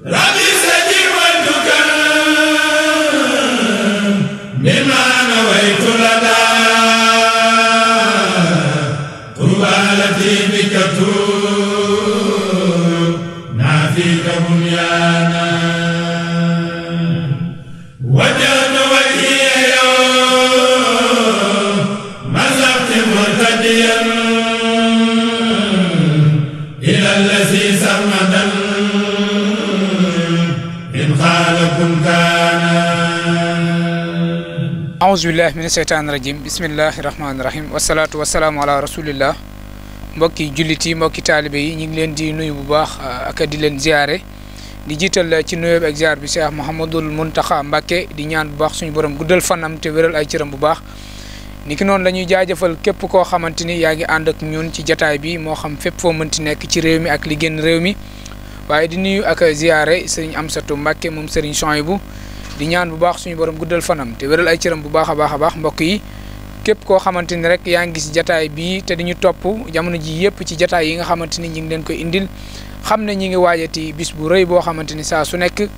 ربي سجل والدكان مما نويت لدى قربالتي بك نافيك بنيانا وجهت وجهي يوم مزقت مرتديا إلى الذي سرمدا إن قال كن كان أعوذ بالله من الشيطان الرجيم بسم الله الرحمن الرحيم والصلاة والسلام على رسول الله mbokki jullit yi mbokki taalibe yi ñu ngi leen di nuyu bu baax ak di leen ziare di jiital ci nuyoo ak ziar bi Cheikh Mouhamadoul Mountakha Mbacké di ñaan bu baax suñu borom guddal fanam te wéral ay cëram bu baax niki noonu la ñuy jaajëfal képp koo xamante ni yaa ngi ànd ak ñun ci jataay bi moo xam fépp foo mënti nekk ci réew mi ak li génn réew mi waaye di nuyu ak ziare Serigne Amsatou Mbacké moom Serigne Souhaïbou di ñaan bu baax suñu borom guddal fanam te wéral ay cëram bu baax a baax mbokk yi képp koo xamante ni rek yaa ngi gis jataay bii te dañu topp jamono ji yëpp ci jataay yi nga xamante ni ñi ngi leen koy indil xam ne ñi ngi waajati bis bu rëy boo xamante ni saa su nekk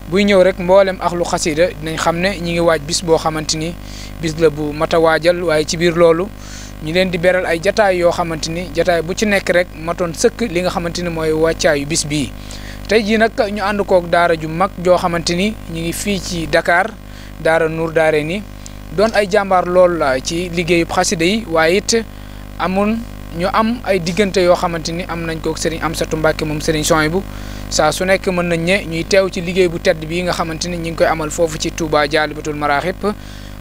buy ñëw rek mboolem axlu xasida dinañ xam ne ñi ngi waaj bis boo xamante ni bis la bu mat a waajal waaye ci biir loolu ñu leen di beral ay jataay yoo xamante ni jataay bu ci nekk rek matoon sëkk li nga xamante ni mooy wàccaayu bis bii tey jii nag ñu ànd kook daara ju mag joo xamante ni ñu ngi fii ci Dakar daara Nour Daarayni doon ay jàmbaar lool ci liggéeyub xasida yi waaye it ñu am ay diggante yoo xamante ni am nañ ko Serigne Amsatou Mbacké moom Serigne Souhaïbou saa su nekk mën nañ ne ñuy teew ci liggéey bu tedd bii nga xamante ni ñi ngi koy amal foofu ci Touba Jaalibatul Maraaxib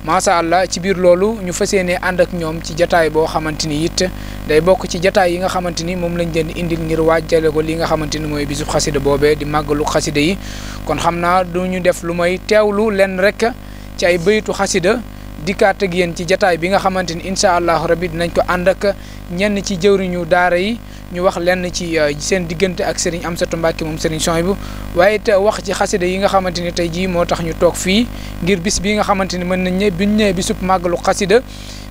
macha allah ci biir loolu ñu fas yéene ànd ak ñoom ci jataay boo xamante ni it day bokk ci jataay yi nga xamante ni moom lañ leen indil ngir waajale ko li nga xamante ni mooy bisub xasida boobee di màggalu xasida yi kon xam naa du ñu def lu may teewlu leen rek ci ay baytu xasida dikkaat ak yéen ci jataay bi nga xamante ni incha allahu rabi dinañ ko ànd ak ñenn ci jëwriñu daara yi ñu wax lenn ci seen diggante ak Serigne Amsatou Mbacké moom Serigne Souhaïbou waaye it wax ci xasida yi nga xamante ni tey jii moo tax ñu toog fii ngir bis bi nga xamante ni mën nañ ne biñ ñëwee bisub màggalu xasida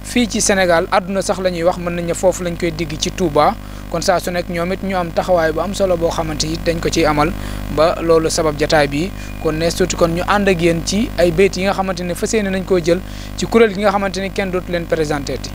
fii ci Sénégal àdduna sax la ñuy wax mën nañ ne foofu lañ koy digg ci Touba kon saa su nekk ñoom it ñu am taxawaay bu am solo boo xamante ni dañ ko ciy amal ba loolu sabab jataay bi kon ne surtout kon ñu ànd ak yéen ci ay bayt yi nga xamante ne fas yéene nañ koo jël ci kuréel gi nga xamante ni kenn dootu leen présenté ti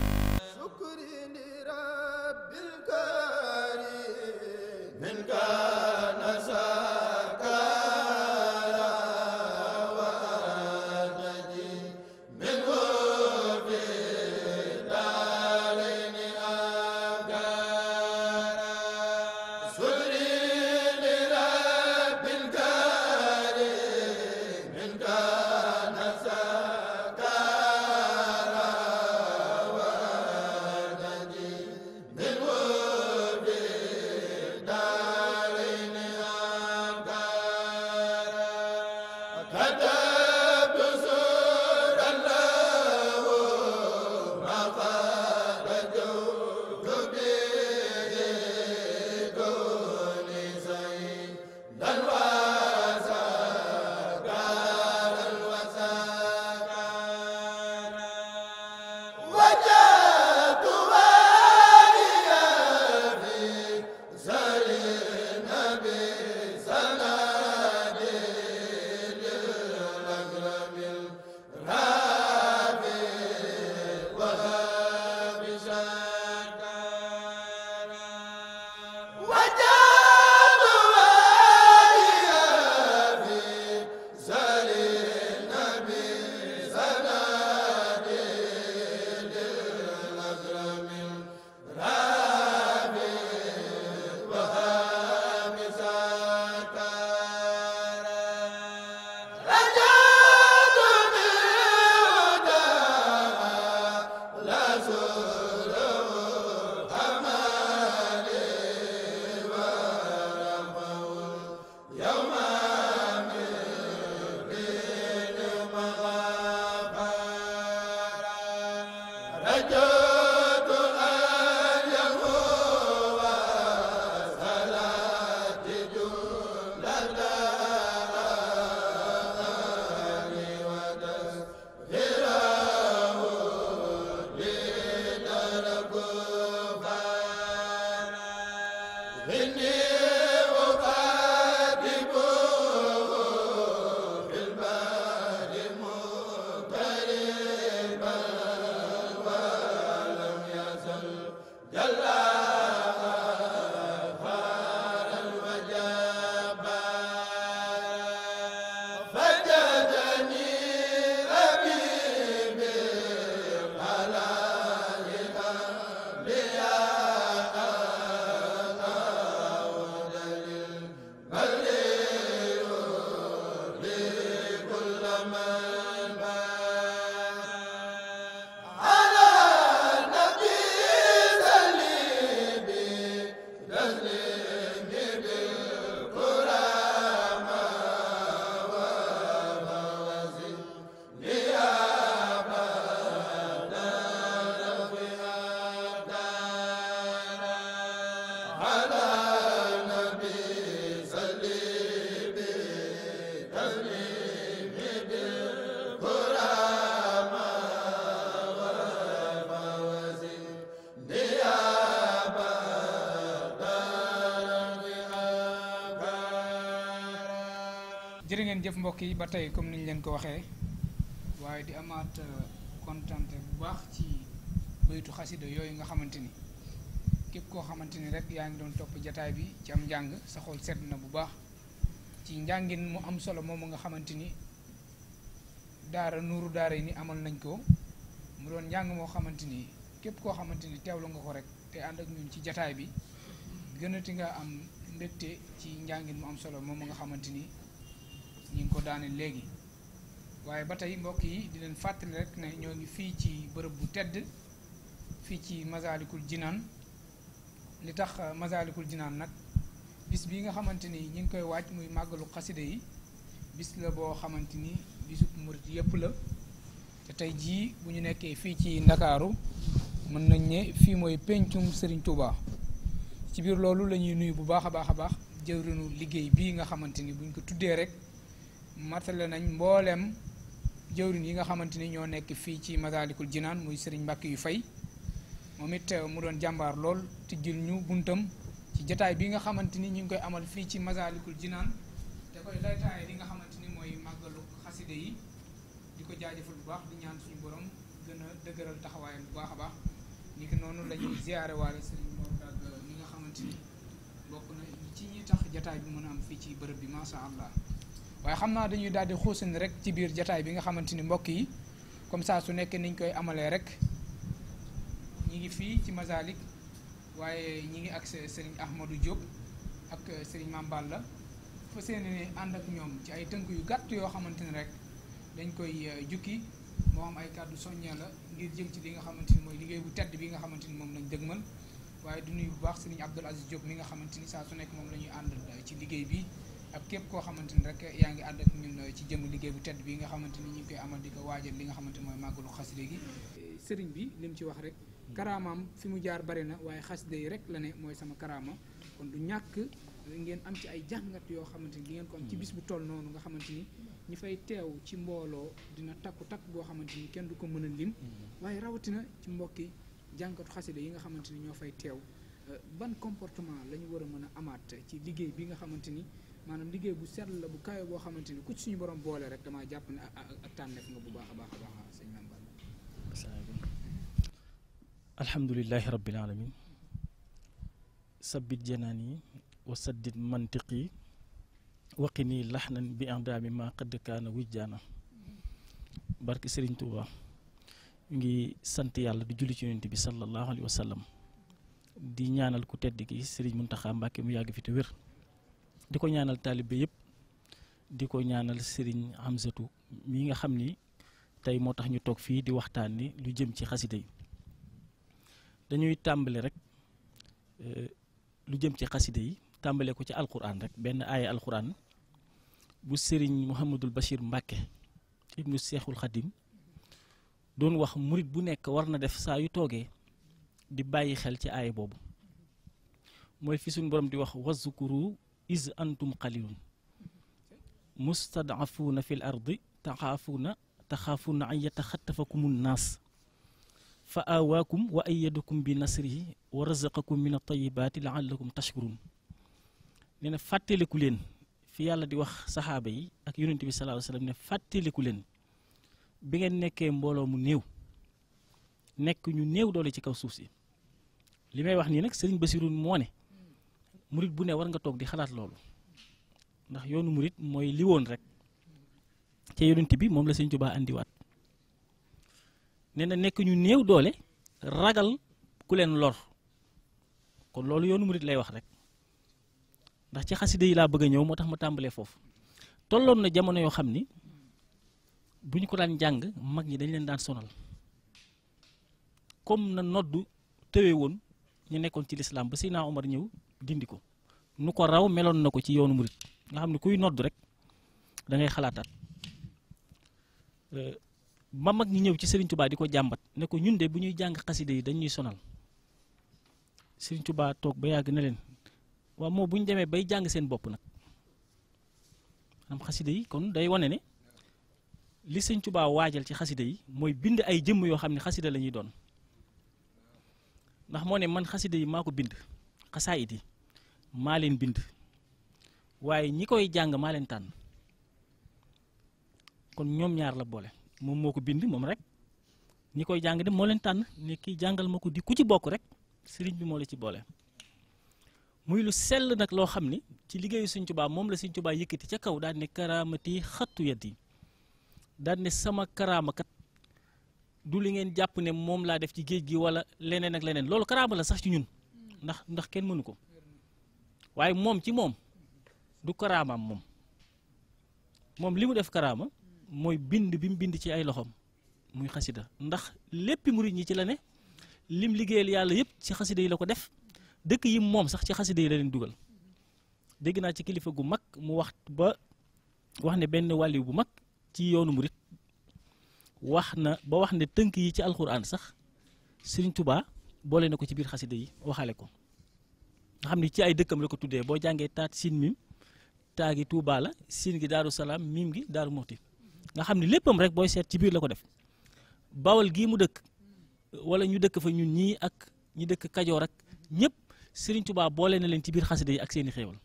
jërë ngeen jëf mbokk yi ba tey comme niñ leen ko waxee waaye di amaat kontante bu baax ci baytu xasida yooyu nga xamante ni képp koo xamante ni rek yaa ngi doon topp jataay bi ci am njàng sa xol sedd na bu baax ci njàngin mu am solo moomu nga xamante ni daara nuuru daara yi ni amal nañ ko mu doon njàng moo xamante ni képp koo xamante ni teewlu nga ko rek te ànd ak ñun ci jataay bi gënati nga am mbégte ci njàngin mu am solo moomu nga xamante ni ñu ngi ko daane léegi waaye ba tey mbokk yi di leen fàttali rek ne ñoo ngi fii ci bërëb bu tedd fii ci Masaalikul Jinaan li tax Masaalikul Jinaan nag bis bi nga xamante ni ñu ngi koy waaj muy màggalu xasida yi bis la boo xamante ni bisub murit yëpp la te tey jii bu ñu nekkee fii ci Ndakaaru mën nañ ne fii mooy pencum Serigne Touba ci biir loolu la ñuy nuyu bu baax a baax jëwrinu liggéey bii nga xamante ni buñ ko tuddee rek matale nañ mbooleem jëwrin yi nga xamante ni ñoo nekk fii ci Masaalikul Jinaan muy Serigne Mbàkke yu fay moom it mu doon jàmbaar lool tijjil ñu buntam ci jataay bi nga xamante ni ñu ngi koy amal fii ci Masaalikul Jinaan te koy laytaaye li nga xamante ni mooy màggalu xaside yi di ko jaajëfal bu baax di ñaan suñu borom gën a dëgëral taxawaayam bu baax a baax ni ki noonu la ñuy ziyaare waale Serigne Mor Dag mi nga xamante ni bokk na ci ñi tax jataay bi mën a am fii ci bërëb bi masha Allah waaye xam naa dañuy daal di xuusani rek ci biir jataay bi nga xamante ni mbokk yi comme ça su nekkee niñ koy amalee rek ñi ngi fii ci Masalik waaye ñi ngi ak Serigne Ahmadou Diop ak Serigne Mame la fa seeni ànd ak ñoom ci ay tënk yu gàtt yoo xamante ni rek dañ koy jukki moo am ay kàddu soññee la ngir jëm ci li nga xamante ni mooy liggéey bu tedd bi nga xamante ni moom lañ dëgmal waaye du nuyu bu baax Serigne Abdoul Aziz Diop mi nga xamante ni saa su nekk moom la ñuy àndal ci liggéey bi ak képp koo xamante ni rek yaa ngi ànd ak ñun ci jëm liggéey bu tedd bi nga xamante ni ñu ngi koy amal di ko waajal li nga xamante ni mooy màggalu xasida gi sëriñ bi li mu ci wax rek karaamaam fi mu jaar bari na waaye xasida yi rek la ne mooy sama karaama kon du ñàkk ngeen am ci ay jàngat yoo xamante ni di ngeen ko am ci bis bu toll noonu nga xamante ni ñi fay teew ci mbooloo dina takku boo xamante ni kenn du ko mën a lim waaye rawatina ci mbokki jàngatu xasida yi nga xamante ni ñoo fay teew ban comportement la ñu war a mën a amaat ci liggéey bi nga xamante ni maanaam liggéey bu sell la bu kawe boo xamante ni ku ci suñu borom boole rek damaa jàpp ne ak tànneef nga bu baax a baax sëñ Mame Balla. alhamdulillahi rabbil alamin sabbit janaani wa saddid mantiqi waqini laxnan bi indaami ma qad kaana wujjaana barke Serigne Touba ñu ngi sant yàlla di julli ci yonent bi sallallahu alayhi wa sallam di ñaanal ku tedd ki Serigne Mountakha Mbacké mu yàgg fi te wér di ko ñaanal taalibe yëpp di ko ñaanal Serigne Hamzatou mi nga xam ni tey moo tax ñu toog fii di waxtaan ni lu jëm ci xasida yi dañuy tàmbale rek lu jëm ci xasida yi tàmbale ko ci alquran rek benn aaya alquran bu Serigne Mouhamadul Bachir Mbacké ibnu Seexul Xadim doon wax murit bu nekk war na def saa yu toogee di bàyyi xel ci aaya boobu mooy fi suñu borom di wax wazkuru iz antum qalilun mustad'afuuna fil ardi taxaafuuna an yataxattafakumun naas fa aawaakum wa ayyadakum bi nasrihi wa razaqakum min at-tayyibaati la'allakum tashkurun nee na fàttaliku leen fi yàlla di wax saxaaba yi ak yonent bi sallallahu alayhi wa sallam ne fàttaliku leen bi ngeen nekkee mbooloo mu néew nekk ñu néew doole ci kaw suuf si li may wax nii nag Serigne Bassirou moo ne murit bu ne war nga toog di xalaat loolu ndax yoonu murit mooy li woon rek ca yonent bi moom la Serigne Touba andiwaat nee na nekk ñu néew doole ragal ku leen lor kon loolu yoonu murit lay wax rek ndax ci xasida yi laa bëgg a ñëw moo tax ma tàmbalee foofu tolloon na jamono yoo xam ni bu ñu ko daan jàng mag ñi dañ leen daan sonal comme na noddu tëwe woon ñu nekkoon ci lislaam ba Seydina Omar ñëw dindi ko nu ko raw meloon na ko ci yoonu murit nga xam ne kuy noddu rek da ngay xalaataat ba mag ñi ñëw ci Serigne Touba di ko jàmbat ne ko ñun de bu ñuy jàng xasida yi dañuy sonal Serigne Touba toog ba yàgg na leen waaw moo bu ñu demee bay jàng seen bopp nag am xasida yi kon day wane ne li sëñ Tuubaa waajal ci xasida yi mooy bind ay jëmm yoo xam ne xasida la ñuy doon ndax moo ne man xasida yi maa ko bind xasaayit yi maa leen bind waaye ñi koy jàng maa leen tànn kon ñoom ñaar la boole moom moo ko bind moom rek ñi koy jàng de moo leen tànn ne kii jàngal ma ko di ku ci bokk rek sëriñ bi moo la ci boole muy lu sell nag loo xam ni ci liggéeyu sëñ Tuubaa moom la sëñ Tuubaa yëkkati ca kaw daal ne karaamati xattu yat yi daal ne sama karaama kat du li ngeen jàpp ne moom laa def ci géej gi wala leneen ak leneen loolu karaama la sax ci ñun ndax kenn mënu ko waaye moom ci moom du karaamaam moom li mu def karaama mooy bind bi mu bind ci ay loxoom muy xasida ndax léppi murit ñi ci la ne lim liggéeyal yàlla yëpp ci xasida yi la ko def dëkk yi moom sax ci xasida yi la leen dugal dégg naa ci kilifa gu mag mu wax ne benn wàlliw bu mag ci yoonu murit wax ne tënk yi ci alxuraan sax Sëriñ Tuubaa boole na ko ci biir xasida yi waxale ko nga xam ne ci ay dëkkam la ko tuddee boo jàngee taat siin mim taa gi Tuubaa la siin gi Daaru Salaam mim gi Daaru Muxti nga xam ne léppam rek booy seet ci biir la ko def Bawol gii mu dëkk wala ñu dëkk fa ñun ñii ak ñi dëkk Kajoor ak ñëpp Sëriñ Tuubaa boole na leen ci biir xasida yi ak seeni xéewal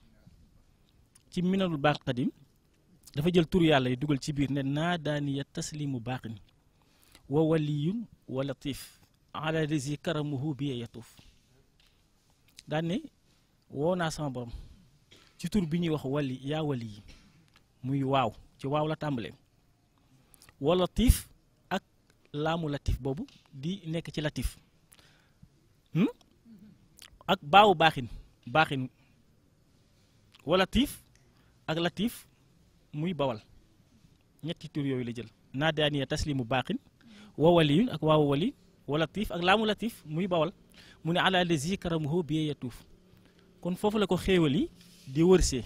ci Minanul Baaqil Qadiim dafa jël turu yàlla yi dugal ci biir ne naa daaniya taslimu baaqin wa waliyun wa latif ala risi karamuhu bi yatuuf daan ne woo naa sama borom ci tur bi ñuy wax wali yaa wali yi muy waaw ci waaw la tàmbalee wa latif ak laamu latif boobu di nekk ci latif ak baawu baaxin wa latif ak latif muy bawal ñetti tur yooyu la jël naa daaniya taslimu baaxin wa waliyun ak waawu wali wa latif ak laamu latif muy bawal mu ne ala lazi karamuhu bi yatuuf kon foofu la ko xéewal yi di wërsee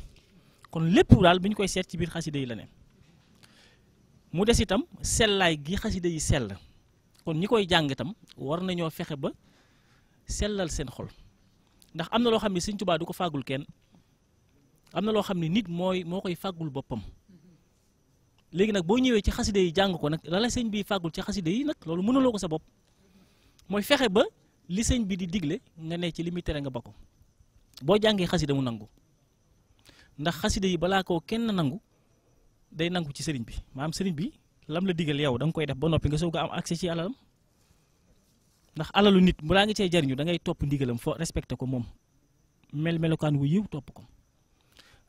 kon lépp daal bi ñu koy seet ci biir xasida yi la ne mu des itam sellaay gi xasida yi sell kon ñi koy jàng itam war nañoo fexe ba sellal seen xol ndax am na loo xam ne Sëñ Tuubaa du ko fàggul kenn am na loo xam ne nit moo koy fàggul boppam léegi nag boo ñëwee ci xasida yi jàng ko nag la la sëñ bi fàggul ci xasida yi nag loolu mënuloo ko sa bopp mooy fexe ba li sëñ bi di digle nga ne ci li muy tere nga ba ko boo jàngee xasida mu nangu ndax xasida yi balaa koo kenn nangu day nangu ci sëriñ bi maanaam sëriñ bi lam la digal yow da nga koy def ba noppi nga soog a am accès ci alalam ndax alalu nit balaa nga cee jariñu da ngay topp ndigalam foo respecté ko moom melokaan wu yiw topp ko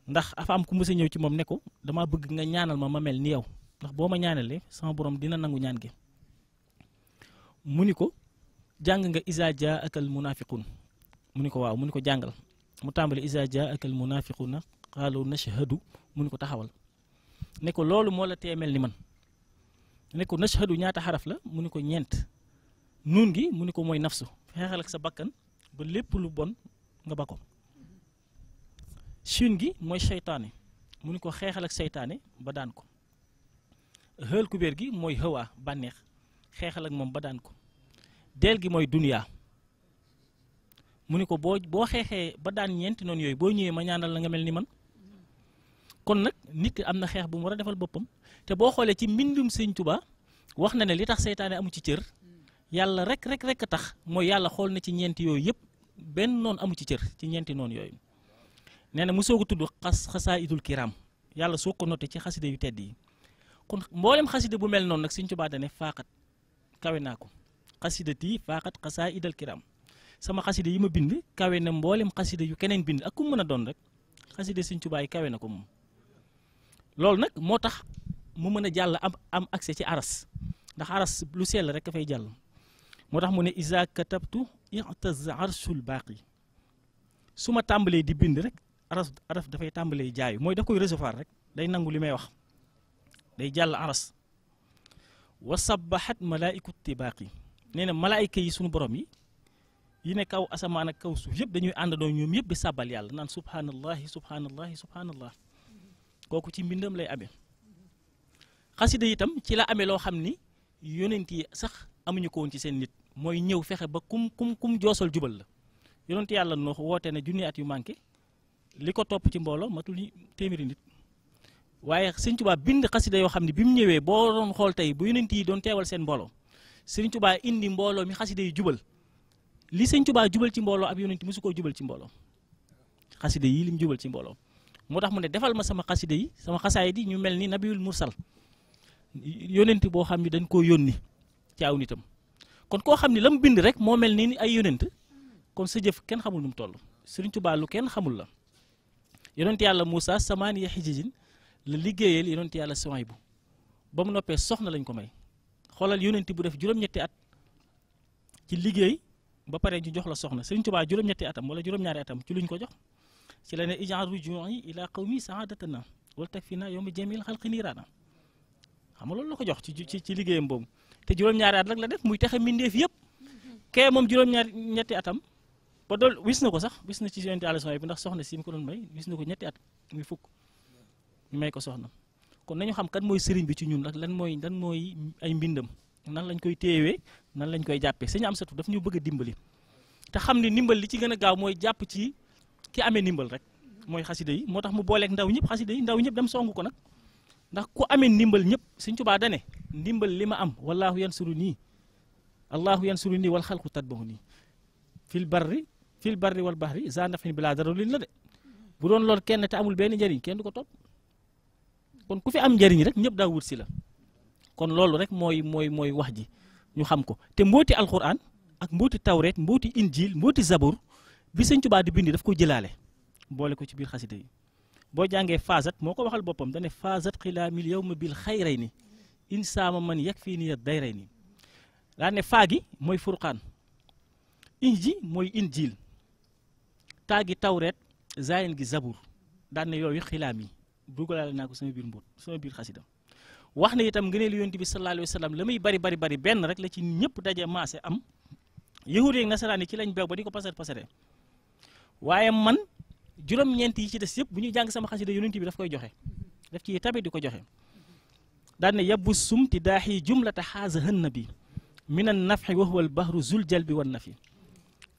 ndax afa am ku mës a ñëw ci moom ne ko dama bëgg nga ñaanal ma mel ni yow ndax boo ma ñaanalee sama borom dina nangu ñaan gi mu ni ko jàng nga izaa jaa akal munafiqun mu ni ko waaw mu ni ko jàngal mu tàmbali izaa jaa akal munafiquna qaalu nashhadu mu ni ko taxawal ne ko loolu moo la tee mel ni man ne ko nashhadu ñaata xaraf la mu ni ko ñeent nuun gi mu ni ko mooy nafsu xeexal ak sa bakkan ba lépp lu bon nga ba ko siin gi mooy seytaane mu ni ko xeexal ak seytaane ba daan ko xël kubéer gi mooy xëwaa bànneex xeexal ak moom ba daan ko deel gi mooy duniyaa mu ni ko boo xeexee ba daan ñeenti noonu yooyu boo ñëwee ma ñaanal la nga mel ni man kon nag nit ki am na xeex bu mu war a defal boppam te boo xoolee ci mbindum Sëñ Tuubaa wax na ne li tax seytaane amu ci cër yàlla rek a tax mooy yàlla xool na ci ñeenti yooyu yëpp benn noonu amu ci cër ci ñeenti noonu yooyu nee na mu soog a tudd xasaayidul kiram yàlla soo ko noté ci xasida yu tedd yi kon mboolem xasida bu mel noonu nag Sëñ Tuubaa dane faaxat kawe naa ko xasidati faaxat xasaayidal kiram sama xasida yi ma bind kawe na mboolem xasida yu keneen bind ak ku mën a doon rek xasida Sëñ Tuubaa yi kawe na ko moom loolu nag moo tax mu mën a jàll am accès ci aras ndax aras lu sell rek dafay jàll moo tax mu ne isa katabtu i'taz arshul baaqi su ma tàmbalee di bind rek aras dafay tàmbalee jaayu mooy daf koy recevoir rek day nangu li may wax day jàll aras wa sabbahat malaa'iku tibaaqi nee na malaayika yi sunu borom yi ne kaw asamaan ak kaw suuf yëpp dañuy àndandoo ñoom yëpp di sàbbal yàlla naan subhanallahi subhanallahi subhanallah kooku ci mbindam lay amee xasida itam ci la amee loo xam ni yonent yi sax amuñu ko woon ci seen nit mooy ñëw fexe ba kum joosal jubal la yonent yàlla Nuux woote na junni at yu manqué li ko topp ci mbooloo matul téeméeri nit waaye Sëriñ Tuubaa bind xasida yoo xam ne bi mu ñëwee boo doon xool tey bu yonent yi doon teewal seen mbooloo Sëriñ Tuubaa indi mbooloo mi xasida yi jubal li Sëriñ Tuubaa jubal ci mbooloo ab yonent mosu koo jubal ci mbooloo xasida yi lim jubal ci mbooloo moo tax mu ne defal ma sama xasida yi sama xasaay di ñu mel ni nabiyul mursal yonent boo xam ne dañ koo yónni ci aw nitam kon koo xam ne la mu bind rek moo mel ni ay yonent kon sa jëf kenn xamul nu mu toll Sëriñ Tuubaa lu kenn xamul la yonent yàlla Moussa samaaniya xijijin la liggéeyal yonent yàlla Suwaybu ba mu noppee soxna lañ ko may xoolal yonent bu def juróom-ñetti at ci liggéey ba pare ñu jox la soxna Sëriñ Tuubaa juróom-ñetti atam wala juróom-ñaari atam ci luñ ko jox ci la ne ij'al ruju'i ila qawmi sa'adatana wal takfina yawma jamil xalqi niiraana xam nga loolu la ko jox ci liggéeyam boobu te juróom-ñaari at rek la def muy texe mbindeef yëpp kee moom juróom-ñetti atam ba dool wis na ko sax wis na ci yonent yàlla Suwaybu ndax soxna si mu ko doon may wis na ko ñetti at muy fukk ñu may ko soxna kon nañu xam kan mooy sëriñ bi ci ñun ak lan mooy ay mbindam nan lañ koy téewee nan lañ koy jàppee Sëñ Amsatu daf ñu bëgg a dimbali te xam ne ndimbal li ci gën a gaaw mooy jàpp ci ki amee ndimbal rek mooy xasida yi moo tax mu booleeg ndaw ñëpp xasida yi ndaw ñëpp dem songu ko nag ndax ku amee ndimbal ñëpp Sëñ Tuubaa dane ndimbal li ma am wallaahu yansuru nii allahu yansuru nii wal xalqu tatbahu nii fil barri wal bahri za nafin bilaa dara luñ la de bu doon lool kenn te amul benn njëriñ kenn du ko topp kon ku fi am njëriñ rek ñëpp daa wut si la kon loolu rek mooy wax ji ñu xam ko te mbooti alquran ak mbooti tawreet mbooti injil mbooti zabur bi Sëñ Tuubaa di bindi daf ko jëlaale boole ko ci biir xasida yi boo jàngee faasat moo ko waxal boppam dane faasat xilaamil yawma bil xayray ni insaama man yak fii ni dayray ni daa ne faagi mooy furqaan inji mooy injil taagi tawreet zayen gi zabur daan ne yooyu xilaam yi dugalaale naa ko sama biir mbóot sama biir xasida wax na itam ngëneelu yonent bi sallallahu alayhi wa sallam la muy bari benn rek la ci ñëpp daje maase am yahud yi ak nasaraan yi ci lañ beew ba di ko pasare waaye man juróom-ñeent yi ci des yëpp bu ñuy jàng sama xasida yonent bi daf koy joxe daf ci tabi di ko joxe daan ne yabbu sumti daaxi jumlata xaasa hën na bi minan nafxi wa huwa al bahru zul jalbi wan nafi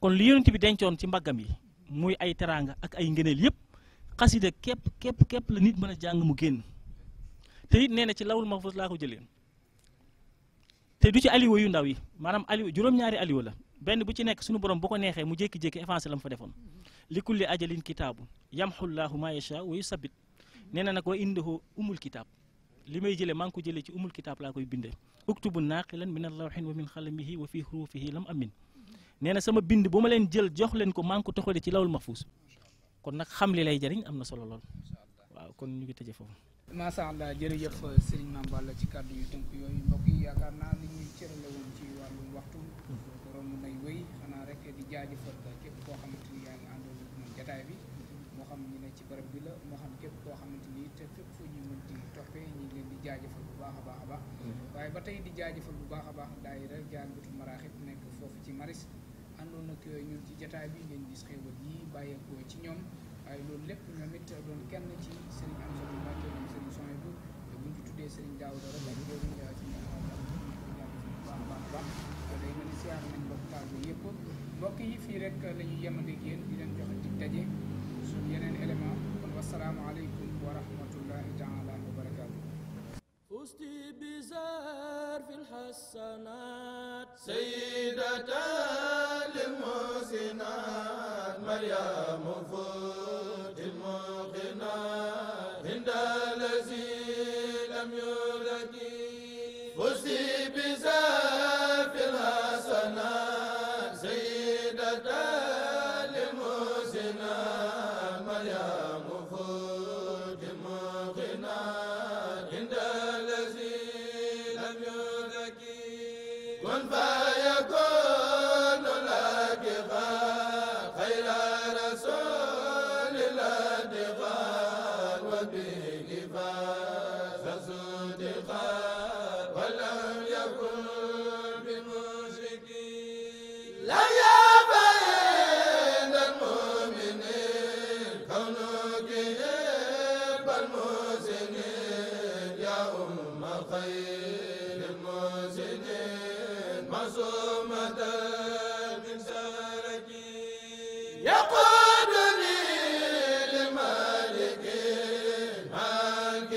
kon li yonent bi dencoon ci mbaggam yi muy ay teraanga ak ay ngëneel yëpp xasida képp la nit mën a jàng mu génn te it nee na ci lawul mahfuz laa ko jëlee te du ci aliwa yu ndaw yi maanaam aliwa juróom-ñaari aliwa la benn bu ci nekk suñu borom bu ko neexee mu jékki-jékki effacé la mu fa defoon li kulli ajalin kitaabu yamxullaahu maa yashaa wa yusabbit nee na nag wa indahu umul kitaab li may jëlee maa ngi ko jëlee ci umul kitaab laa koy bindee uktubu naaqilan min allawxin wa min xalamihi wa fi xurufihi lam amin nee na sama bind bu ma leen jël jox leen ko maa ngi ko toxalee ci lawul mahfuz kon nag xam li lay jëriñ am na solo lool waaw kon ñu ngi tëjee foofu. macha allah jërëjëf Serigne Mame Balla ci kàddu yu tënk yooyu mbokk yi yaakaar naa li ñuy cërale woon ci wàllum waxtu romb nay wéy xanaa rek di jaajëfal képp koo xamante ni yaa ngi àndoon moom jataay bi moo xam ñu ne ci barab bi la moo xam képp koo xamante ni te fépp fu ñu mën di toppee ñu ngi leen di jaajëfal bu baax a baax waaye ba tey di jaajëfal bu baax a baax daayira Jaalibatul Maraaxib nekk foofu ci Maris àndoon ak ñun ci jataay bi ngeen gis xéewal yi bàyyeekoo ci ñoom waaye loolu lépp ñoom it doon kenn ci Serigne Amsatu Mbàkke moom Serigne Souhaïbou bu ñu ci tuddee Serigne Daouda rek ak jëriñ ci ñu baax a baax day mel ni siyaar nañ mbokk taal bi yëpp mbokk yi fii rek la ñuy yemande ak yéen di leen joxe dig daje suñu yeneen élément kon wasalaamaaleykum wa rahmatullahi taala wa barakaatu fusti bizar fil hasanat sayyidatan lil muhsinat maryam futil muqinat inda lazi lam yulaki fusti bizar fil hasanat sayyidatan lil muhsinat maryam futil muqinat inda lazi lam yulaki kun fayakun laki خير رسول الله دغار وبكفاء صدقاء ولم يكن بالمشركين لا يبين المؤمنين كونك هب المحسنين يا أم خير المحسنين معصومة من سركين يقودني لمالك عنك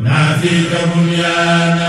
نافيك بنيانا